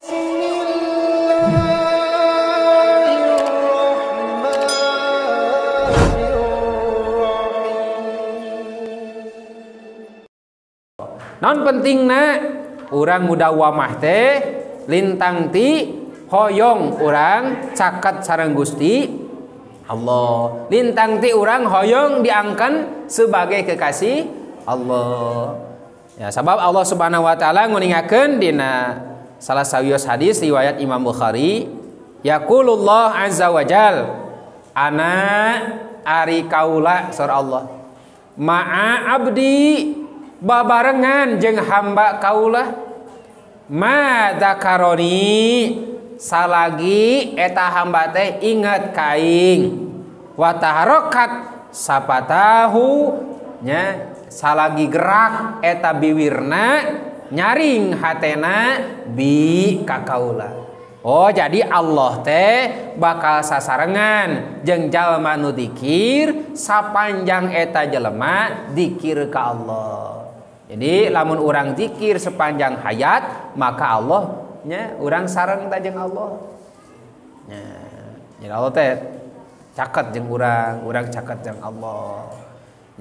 Bismillahirrahmanirrahim. Non pentingna urang mudawamah teh lintang ti hoyong urang caket sareng Gusti Allah. Lintang ti urang hoyong diangkan sebagai kekasih Allah. Ya, sabab Allah Subhanahu wa taala nguningakeun dina salah sawios hadis riwayat Imam Bukhari, yaqulullah azza wa jal, ana ari kaula sor Allah ma'a abdi babarengan jeung hamba kaula ma dzakaroni salagi eta hamba teh ingat ka aing wa taharokat sapatahu nya salagi gerak eta biwirna nyaring hatena bi ka kaula. Oh, jadi Allah teh bakal sasarengan jeung jalma nu dikir sapanjang eta jelema dikir ka Allah. Jadi lamun urang zikir sepanjang hayat maka Allah nya urang sareng ta jeung Allah. Nya, jadi Allah teh caket jeung urang, urang caket jeung Allah.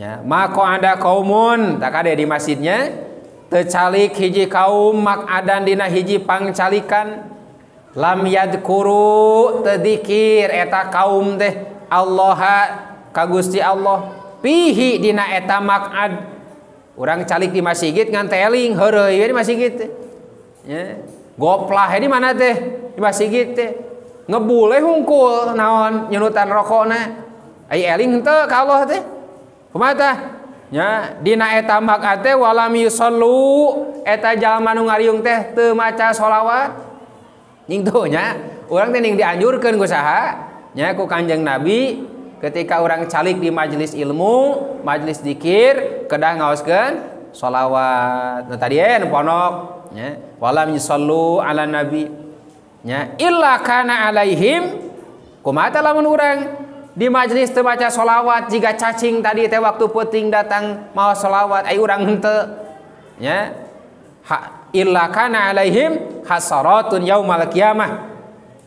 Nya, maka ada kaumun tak ada di masjidnya teu calik hiji kaum makadan dina hiji pangcalikan lam yadkuru teu dikir eta kaum teh Allah ka Gusti Allah pihi dina eta makad. Urang calik di masjid ngan teling heureuy we di masjid teh. Nya, goplah di mana teh? Di masjid teh. Ngebule hungkul naon nyenutan rokokna. Ai eling henteu ka Allah teh. Kumaha tah? Nya, dina eta makad teh walam yusallu eta jalma nu ngariung teh teu maca sholawat. Nying tuh nya, urang teh ning dianjurkeun ku saha? Nya ku Kanjeng Nabi ketika orang calik di majelis ilmu, majelis dikir, kedah ngaoskeun sholawat. Nah tadi nu ponok nya, walam yusallu ala nabi nya illa kana alaihim. Kumaha tah lamun urang di majelis teu maca sholawat jiga cacing tadi teh waktu peuting datang maos sholawat ai urang henteu nya. Illa kana alaihim hasaratun yaumal qiyamah.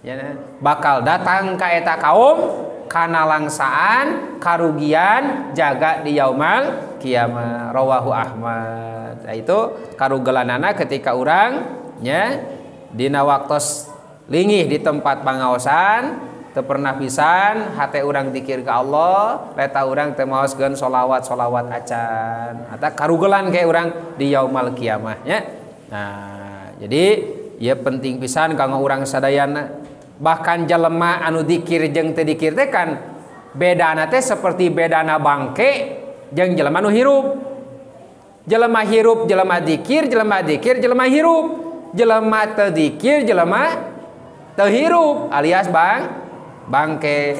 Ya, bakal datang ka eta kaum kana langsaan karugian jaga di yaumal kiamah. Rawahu Ahmad. Nah, itu karugelanana ketika urang nya dina waktos lingih di tempat pangaosan teu pernah pisan hate urang dikir ka Allah, leta urang teu maoskeun sholawat-sholawat acan. Eta karugelan kayak urang di yaumal kiamah nya. Nah, jadi ya penting pisan kanggo urang sadayana. Bahkan jelema anu dikir jeung teu dikir teh kan bedana teh seperti bedana bangke jeung jelema nu hirup. Jelema hirup jelema dikir, jelema dikir jelema hirup. Jelema teu dikir jelema teu hirup alias bangke.